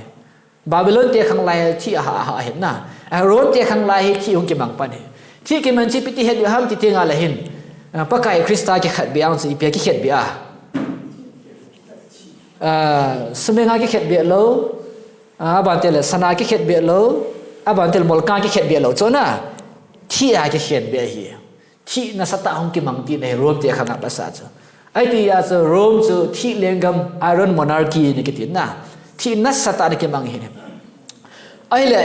Babylon te khanglai thih aha, aha, ahin na. A, Rome te khanglai hi thih hung kimang pan ahi. Thih kimang chu ipi ti het diu ham ti tengle hin, a, Pakai Christa kikhetbeh a chu ipi a kikhetbeh a? A, sumeng a kikhetbeh lou. A, aban tile sana kikhetbeh lou. Aban tile molkang kikhetbeh lou. Chu na thih a kikhetbeh ahi. Thih nasatah hung kimang tina ahi Rome te khang a pasal chu. Ahi ti a chu Rome chu thih lenggam, iron monarchy na kiti na. Thih nasatah na kimang ahi. Ahile,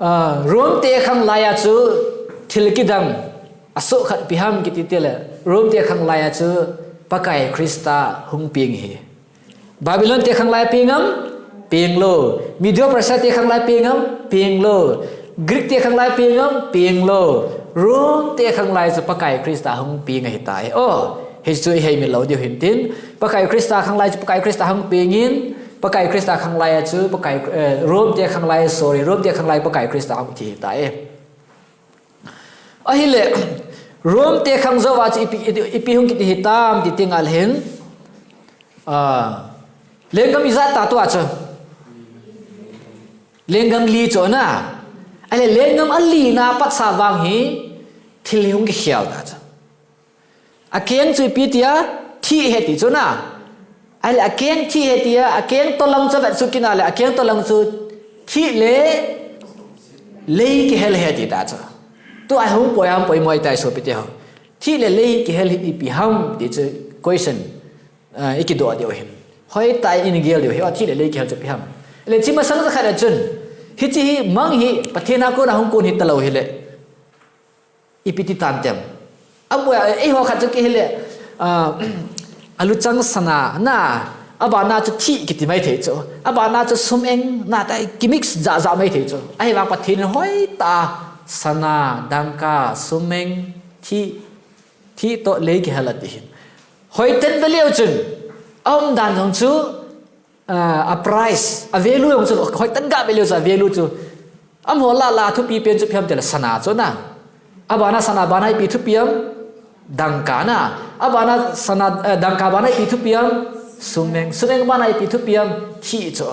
ah, Rome te khanglai a chu thil kidang asoh khat ipi ham kiti tile, Rome te khanglai a chu Pakai Christa hung peng ahi. Babylon te khanglai peng am? Peng lou. Medo Persia te khanglai peng am? Peng lou. Greek te khanglai peng am? Peng lou. Rome te khanglai chu Pakai Christa hung peng ahitai. O, hichu iheimil lou diu hintin. Pakai Christa khanglai chu Pakai Christa hung pengin. Pakai Christa khanglai a chu Pakai, eh, Rome te khanglai, sorry, Rome te khanglai Pakai Christa hung thi ahitai. Ahile, Rome te khang jouva chu ipi, ipi, ipi hung kiti hitam ti tengle hin. Ah, lenggam ijat ta tua chu. Lenggam li chu na. Ahile lenggam alina patsa vang hi thil hung kikhel ta chu. Akeng chu ipi tia, thih ahi ti chu na. Ahile akeng thih ahi tia, akeng tolang chu vet chu kina le, akeng tolang chu thih le lei kihel ahi ti ta chu. Tua hung poi ham poimo ahitai sopi teho. Thih le lei kihel hi ipi ham ti chu question, ah, ikidoh diu hin. Hoitah in igel diu hi, o thih le lei kihel chu ipi ham. Le chi masang jakhat a chun, hiche hi mang hi Pathen a kona hung kon hita lou hile, ipi ti tantem. Aboi a, eiho khat chu kihile, a, aluchang sana na, abana chu thih kiti maithei chu, abana chu sum-eng na, tah kimix jahjah maithei chu. Ahivang Pathen in hoitah a sana, dangka, sum-eng, thih, thih toh lei kihel ati hin. Hoiten ve leu chun, aumdan jong chu, a, a price, a value jong chu, hoiten gave leu chu a value chu, amaho lah lah a thupi pen chu ipi ham tile sana chu na. Abana sana bana ipi thupi ham, dangka na. Abana sana, eh, dangka bana ipi thupi ham, sum-eng. Sum-eng bana ipi thupi ham, thih chu.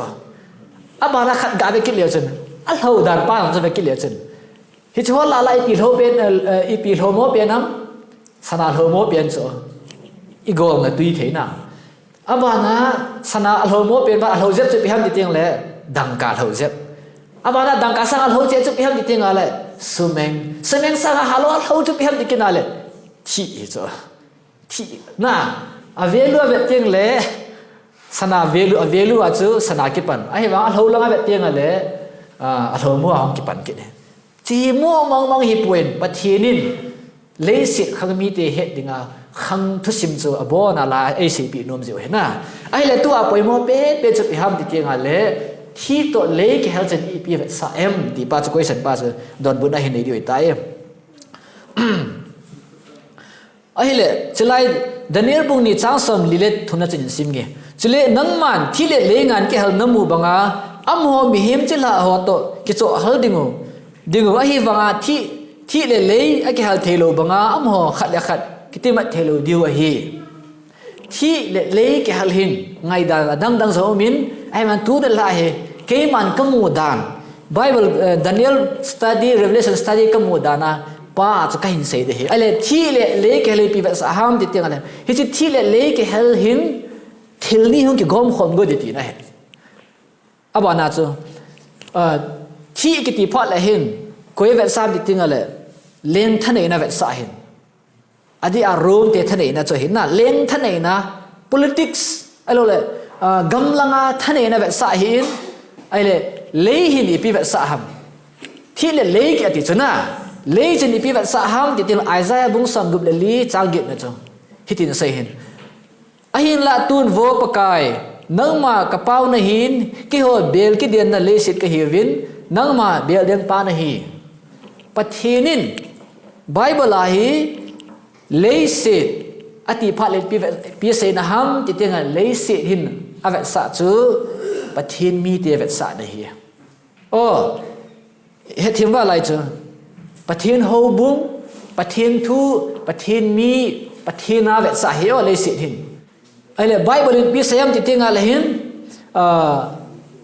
Abana khat gave kit leu chun, alhou dan pa jong chu ve kit leu chun, hiche ho lah lah a ipi lhou pen, eh, ipi lhou mo pen ham, sana lhou mo pen chu, igolna tui thei na. Abana sana alhou mo pen, alhou jep chu ipi ham ti teng le, dangka lhou jep. Abana dangka sang alhou cheh chu ipi ham ti teng le, sum-eng. Sum-eng sang ahalou alhou chu ipi ham ti kit na le, thih hi chu. Thih na, a value a vet teng le, sana value, a value a chu sana kipan. Ahivang alhou lang a vet teng le, a, alhou mo a hung kipan kit e. Chi mo mang mang hi poi, Pathen in leiset khang mite het dinga khang thusim chu abon a la eiseipeh nom jiu ahi na. Ahile tua poimo penpen chu ipi ham ti teng le, thih toh lei kihel chan ipi vetsah em ti pa chu question pa chu donbutna hin nei diu ahitai. Ahile, chulai Daniel bung ni chang somli le thumna chun sim nge. Chule nangman thih le lei ngan kihel namu banga, amaho mihem chilhah ho toh kichoh hal dingu, dingu ahivanga thih, thih le lei akihel theilou banga, amaho khat le khat kitimat theilou diu ahi. Thih le lei kihel hin ngaidan adang dang jong umin, ahivang tu dalha hi, keiman kamu dan, Bible, eh, Daniel study, Revelation study kamu dan a pa chu kahin sei ding ahi. Ahile thih le lei kihel hi ipi vetsah ham ti teng le, hiche thih le lei kihel hin thil ni hung kigom khom go ding tina ahi. Abana chu, ah, thih kiti phat le hin koi vetsah ham ti teng le, leng thaneina vetsah hin. Adeh a Rome te thaneina chu ahin na, leng thaneina, politics, ahilou le, ah, gamlanga thaneina vetsah ahin, ahile lei hin ipi vetsah ham. Thih le lei kiti chu na, lei chun ipi vetsah ham ti teng le Isaiah bung somgup le li chang get na chu hitin asei hin. Ahinlah tun vo Pakai, nangma kapao nahin, keiho bel kidenna leiset kahiuvin, nangma bel den pa nahi. Pathen in Bible a hi leiset ati phat le ipi ve-, ipi aseina ham ti teng le leiset hin avetsah chu Pathen mite vetsahna ahi. O, hethem val lai chu. Pathen houbung, Pathen thu, Pathen mi, Pathen a vetsah ahi o leiset hin. Ahile Bible in ipi asei ham ti teng le hin, ah,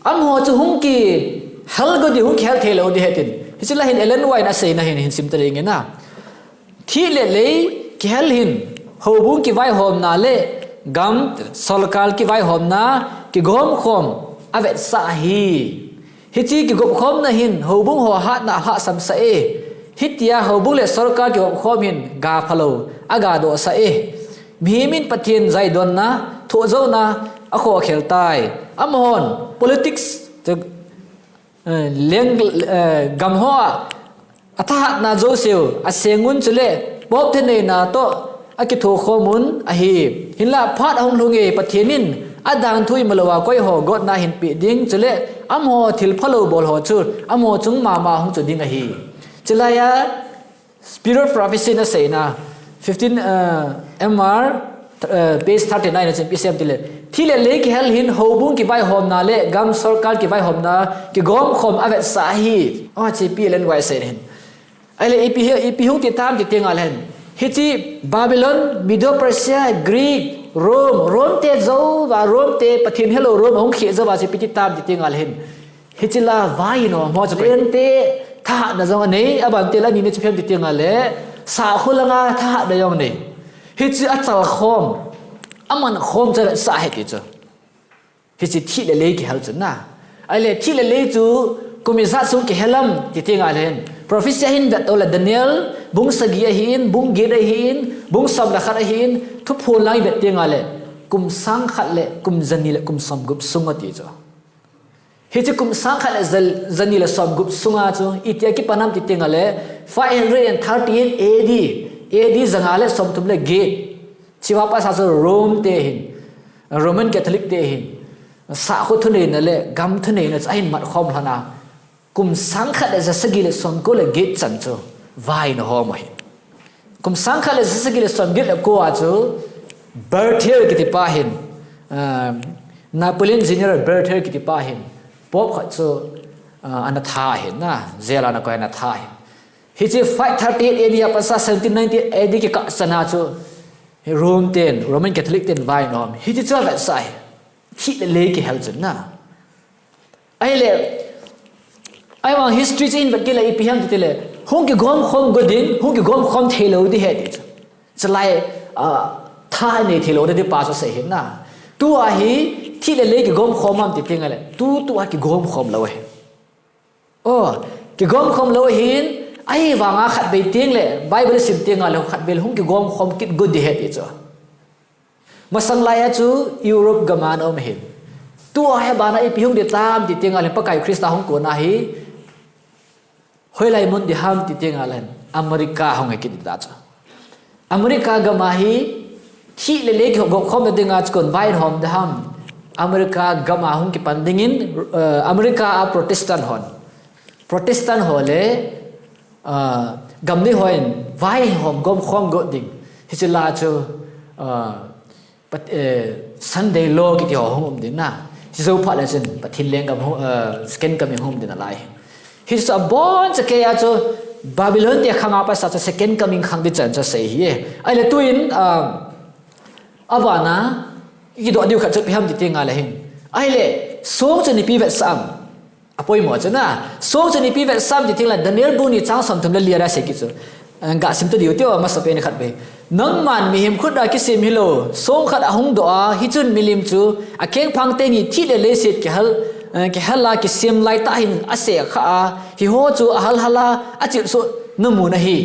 amaho chu hung kihel go ding, hung kihel theilou ding ahi tin. Hiche la hin Ellen White in aseina hin, hin sim ta ding ahi na. Thih le lei kihel hin houbung kivaihomna le gam sorkar kivaihomna kigom khom avetsah ahi. Hiche kigop khomna hin houbung ho hatna alhahsam sah e. Hitia houbung le sorkar kigop khom hin ga phalou agadoh sah e. Mihem in Pathen jaidonna, thohjouna akhokhel tai. Amahon politics, eh, leng, eh, gam hoa athahatna jouseu asengun chule pop thaneina toh akithokhom un ahi. Hinlah phat ahung lhung e, Pathen in adanthu imalouva koiho gotna ahinpeh ding, chule amaho thil phalou bol ho chu amaho chung mama hung chu ding ahi. Chulai a Spirit of Prophecy in aseina, fifteen, uh, M R, uh, page thirty-nine a chun ipi asei ham tile, thih le lei kihel hin houbung kivaihomna le gam sorkar kivaihomna kigom khom avetsah ahi. O, hiche ipi Ellen White asei hin. Ahile ipi hi, ipi hung ti tam ti teng le hin, hiche Babylon, Medo Persia, Greek, Rome, Rome te jouva, Rome te Pathen helou Rome ahung khel jouva chu ipi ti tam ti teng le hin, hiche la vai in o, amaho chu lente thahatna jong anei, abante la anina chu ipi ham ti teng le, sahkhol langa thahatna jong anei. Hiche achal khom, aman khom chu avetsah ahi ti chu. Hiche thih le lei kihel chu na. Ahile thih le lei chu kum ijat sung kihel ham ti teng le hin, prophecy a hin vet tole Daniel bung sagi ahin, bung get ahin, bung som le khat ahin, Thuphon lang ivet teng le kum sang khat le kum jani le kum somgup sung ati chu. Hiche kum sang khat le za, za ni le som gup sunga chu, itia kipan ham ti teng le, five hundred and thirty-eight A D, A D za nga le som thum le get. Chua pasa chu Rome te hin, Roman Catholic te hin, sakho thuneina le gam thuneina chu ahin mat khom lhon a, kum sang khat le za sagi le som ko le get chan chu vainom ahi. Kum sang khat le za sagi le som get le ko a chu Berthier kiti pa hin, um, Napoleon General Berthier kiti pa hin, Pope khat chu, uh, ana tha hin na, jail a ana koi ana tha hin. Hiche five thirty-eight A D a pasa seventeen ninety A D kikah chan a chu, hi Rome ten, Roman Catholic ten vainom. Hiche chu avetsah hi. Thi le lei kihel chun na. Ahile, ahivang history chu in vet kit le ipi ham ti le, hung kigom khom go ding, hung kigom khom thei lou ding ahi ti chu. Chulai, ah, tha nei thei lou ding pa chu asei hin na. Tua hi, thi le lei kigom khom ham ti teng le, tu, tua kigom khom lou ahi. Oh, kigom khom lou ahin, ahivanga khatvei teng le, Bible sim teng le, khatvei le hung kigom khom kit go ding ahi ti chu. Masang lai a chu Europe gam a ana um ahin. Tua hi abana ipi hung ding tam ti teng le, Pakai Christa hung kon a hi, hoilai mun ding ham ti teng le, America hung hi kit ding ta chu. America gam a hi, thi le lei kigom khom na dinga chu kon vainom ding ham. America gam a hung kipan dingin, eh, America a Protestant hon. Protestant ho le, ah, gam nei hon vainom gom khom go ding. Hiche la chu, ah, Pat-, eh, Sunday law kiti ho hung um ding na. Hiche jou phat le chun Pathen lenggam hung, eh, second coming hung um ding nalai. Hiche chu abon chauva chu Babylon te khang a pasa chu second coming khang ding chan chu asei ahi. Ahile tuin, ah, abana, kidoh diu khat chu ipi ham ti teng le hin. Ahile, song chu ipi vetsah ham. Apoimo chu na, song chu ipi vetsah ham ti teng le, Daniel bu ni chang som thum le li a asei kit chu. Ga sim ta diu tiu, amasapen khat vei. Nangman mihem khut a kisem hilou, song khat ahung doh a, hichun milim chu, akengphang teni thi le leiset kihal, eh, kihal a kisem lai tah hin aseh kha a, hiho chu ahal hal a, achil suh namu nahi.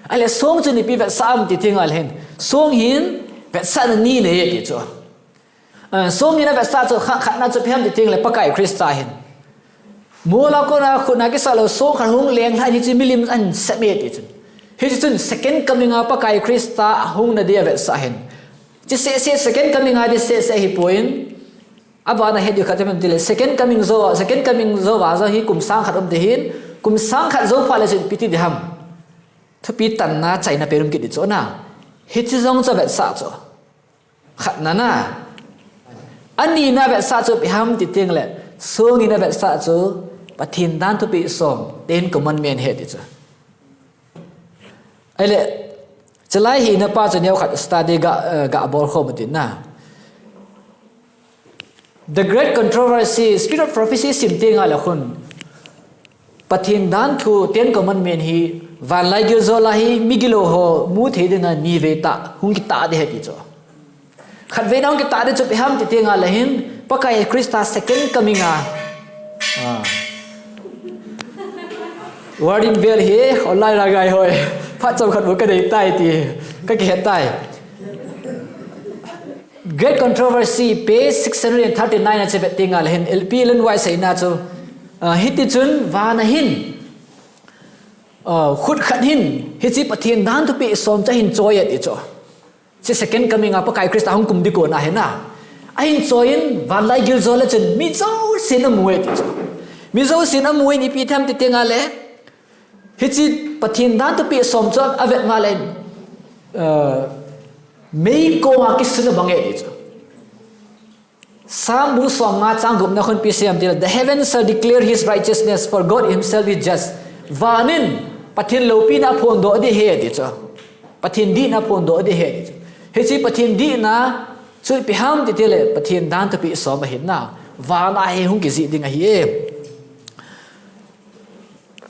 Ahile song chu ipi vetsah ham ti teng le hin, song hin vetsahna ni nei e ti chu. Ah, song in avetsah chu kha-, khatna chu ipi ham ti teng le Pakai Christa hin. Mol a kona khut a kisah lou song khat hung leng lhai hi chu milim ahin sem e ti chun. Hiche chun second coming a Pakai Christa ahung na ding avetsah ahin. Hiche seh seh second coming a ding seh seh ahipon. Abana het diu khat chu ipi ham ti le second coming jou, second coming jou a jou hi kum sang khat um ding ahin. Kum sang khat jou phat le chun ipi ti ding ham. Thupi tanna chaina pen um kit ding chu na. Hiche jong chu avetsah chu. Khatna na. Anina vetsah chu ipi ham ti teng le, song in avetsah chu Pathen dan thupeh som, Ten Commandment ahi ti chu. Ahile, chulai hi na pa chu neo khat study ga, eh, ga bol khom u tin na. The Great Controversy, Spirit of Prophecy sim teng le khun. Pathen dan thu, Ten Commandment hi, vanlai gil jol a hi, migilou ho, mu thei dinga ni vei tah, hung kitah ding ahi ti chu. Khatvei na hung kitah ding chu ipi ham ti teng le hin, Pakai Christa second coming a. Ah. Warning bell hi, online a ngai hoi. Phat chom khat bu ka dei tai ti, ka kihet tai. Great Controversy, page six hundred and thirty-nine a che vet teng le hin, L P Ellen White seina chu, ah, hiti chun, van a hin, ah, khut khat hin, hiche Pathen dan thupeh som chu ahin choi e ti chu. Hiche second coming a Pakai Christa hung kum ding kon a hin na. Ahin choi in, vanlai gil jol a chun, mi jousen amu e ti chu. Mi jousen amu in ipi ham ti teng le, hiche Pathen dan thupeh som chu avet ngal in, eh, meikong a kisun abang e ti chu. Psalm bung som nga chang gup na khun ipi asei ham ti le, "The heavens shall declare his righteousness, for God himself is just." Van in Pathen loupina aphondoh ding ahi ti chu. Pathen dihna aphondoh ding ahi ti chu. Hiche Pathen dihna chu ipi ham ti le, Pathen dan thupeh som ahin na. Van a hi hung kijih ding ahi e.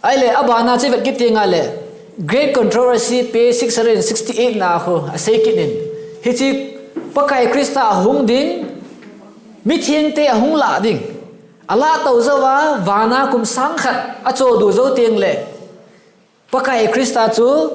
Ahile, abana chu vet kit teng le, Great Controversy, page six hundred and sixty-eight na khu, asei kit in. Hiche Pakai Christa ahung ding, mithengte ahung lah ding. Alah tou jou a, van a kum sang khat achoh du jou teng le, Pakai Christa chu,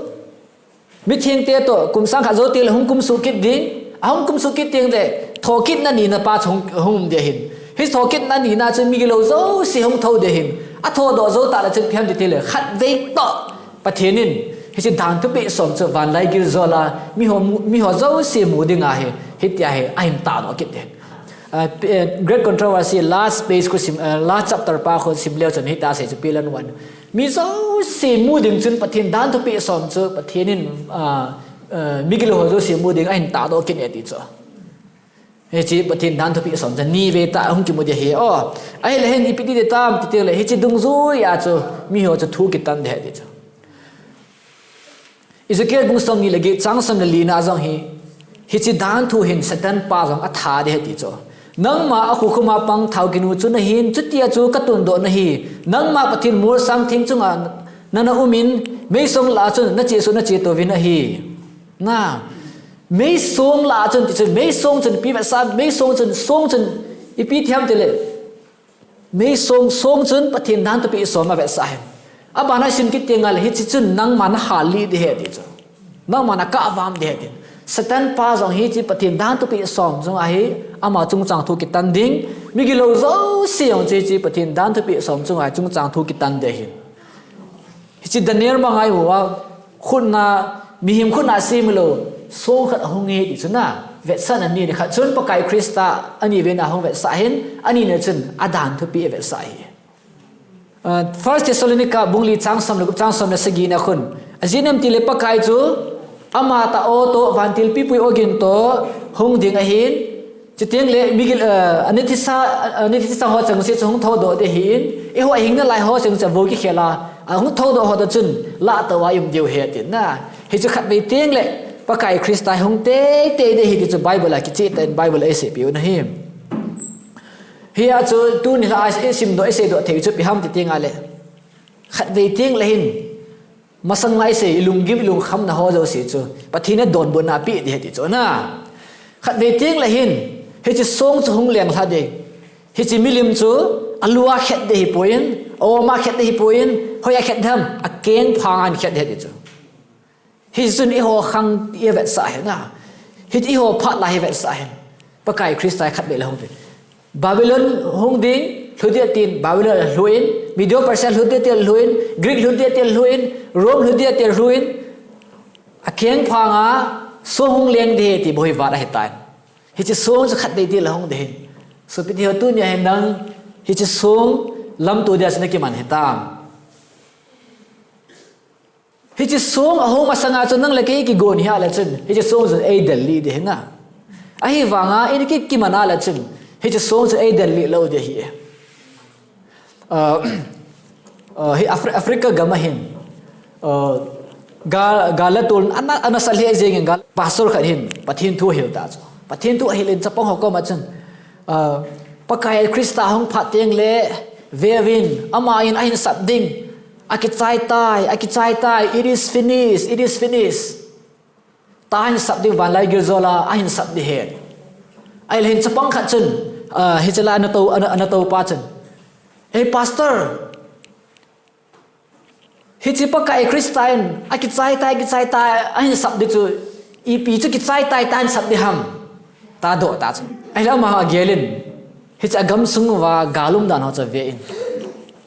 mithengte toh, kum sang khat jou teng le hung kumsuh kit ding, ahung kumsuh kit teng le, thokitna nina pa chu hung, hung um ding ahin. Hiche thokitna nina chu migilou jouse hung thou ding ahin. Athodoh jou tah le chun ipi ham ti le, khatvei toh Pathen in hiche dan thupeh som chu vanlai giljola miho, miho jouse mu ding ahi, hitia hi ahin tahdoh kit ding. Ah, p-, eh, Great Controversy last page khu sim, eh, last chapter pa khu sim leu chun hitia asei chu, P L N one. Mi jouse mu ding chun Pathen dan thupeh som chu Pathen in, ah, eh, migilou ho jouse mu ding ahin tahdoh kit e ti chu. Hiche Pathen dan thupeh som chu nivei tah hung kimu ding ahi. O, ahile hin ipi ti ding ham ti le, hiche dungjuia chu miho chu thu kitan ding ahi ti chu. Ezekiel bung somni le get chang som le lina jong hi, hiche dan thu hin Satan pa jong atha ding ahi ti chu. Nangma akhukhum a pang thaokinu chu nahin, chutia chu katundoh nahi. Nangma Pathen molsang theng chunga nana umin, meisong lah a chun nachesuh nache touvin ahi. Na, meisong lah a chun ti chun, meisong chun ipi vetsah, meisong chun, song chun ipi ti ham ti le, meisong, song chun Pathen dan thupeh som avetsah ahi. Abana sim kit teng le, hiche chun nangma nahal lih ding ahi ti chu. Nangma nakah vam ding ahi ti. Satan pa jong hiche Pathen dan thupeh som chunga hi ama chungchang thu kitan ding. Migilou jouse jong chu hiche Pathen dan thupeh som chunga hi chungchang thu kitan ding ahi. Hiche Daniel banga imu a, khutna, mihem khutna sem hilou, song khat ahung e ti chu na, vetsahna ni le khat chun Pakai Christa anivei na hung vetsah ahin, anina chun adan thupeh avetsah ahi. Ah, First Thessalonica bung li chang som le gup, chang som le sagi na khun, ajeh inem ti le Pakai chu ama tah o toh, vantil pipui ogin toh hung ding ahin, chuteng le migil, eh, anithisa, anithisa ho chengse chu hung thoudoh ding ahin, eiho ahing nalai ho chengse chu avou kikhel a, ahung thoudoh ho toh chun lahtou a i um diu ahi atin na. Hichu khatvei teng le Pakai Christa hung teitei ding ahi ti chu Bible a kicheh tah in Bible a eiseipeh u ahi. Hia chu tuni la a eisimdoh, eiseidoh thei chu ipi ham ti teng le, khatvei teng le hin, masang a isei, ilunggim, ilungkhamna ho jouse chu Pathen in donbutna apeh ding ahi ti chu na. Khatvei teng le hin, hiche song chu hung lenglha ding. Hiche milim chu alu a khet ding ahipoi, aom a khet ding ahipoi, hoiya khet ding ham, akengphang a khet ding ahi ti chu. Hichun eiho khang i vetsah ahi na. Hichu eiho phat lai hi vetsah ahi. Pakai Christa khatvei le hung ding. Babylon hung ding, lhu ding atin, Babylon alhuin, Medo Persia lhu ding atin alhuin, Greek lhu ding atin alhuin, Rome lhu ding atin alhuin, akengphang a, song hung leng ding ahi ti bou hi vat ahitan. Hiche song chu khatvei teng le hung ding ahi. Sopite ho, tunia hin nang hiche song lamto dia chu nakiman hitam? Hiche song ahung masanga chun nang le kei kigon hia le chun, hiche song chun eidel lih ding ahi na. Ahivanga, i ki, kiman a le chun, hiche song chun eidel lih lou ding ahi. Ah, ah, hi Afri-, Africa gam a hin, ah, gal, gal le tol, ana, ana sa lheh jeng in gal, pastor khat hin, Pathen thu ahil ta chu. Pathen thu ahil in chapang ho koma chun, ah, Pakai Christa hung phat teng le, veuvin, aman ahin sap ding, akichai tai, akichai tai, it is finished, it is finished. Tah ahin sap ding, vanlai giljola ahin sap ding ahi. Ahile hin chapang khat chun, ah, hiche la ana tou, ana, ana tou pa chun, "Ei, pastor, hiche Pakai Christa in akichai tai, kichai tai, ahin sap ding chu, ipi chu kichai tai, tah ahin sap ding ham?" Tahdoh ta chu. Ahile ama agel in, hiche agam sung uva gal um dan ho chu ave in,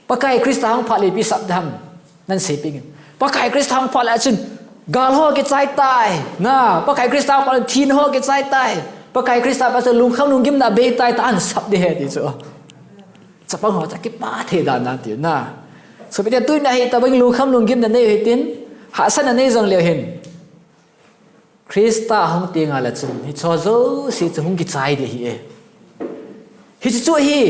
"Pakai Christa hung phat le ipi sap ding ham? Nang seipeh in." "Pakai Christa hung phat le chun gal ho kichai tai. Na, Pakai Christa hung phat le thina ho kichai tai. Pakai Christa phat chun lungkham lunggimna abei tai, tah ahin sap ding ahi," ti chu. Chapang ho chu akipah thei dan dan ti na. Sopite, tunia hi tabang lungkham lunggimna nei u hitin, hahsatna nei jong leu hin, Christa ahung teng le chun, hiche jouse chu hung kichai ding ahi e. Hiche chu ahi,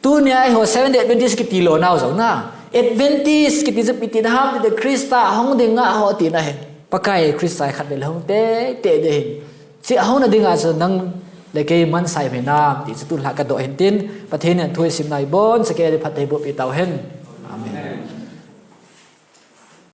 tunia eiho Seventh Day Adventist kiti lou nau jong na, Adventist kiti chu ipi tina ham ti le, Christa ahung ding nga ho tina ahi. Pakai Christa khatvei le hung teitei ding ahi. Hiche ahung na dinga chu nang le kei mansai hinam ti chu tulha kadoh ahin tin, Pathen in thu isimna ibonchauva phatthei boh peh tauhen.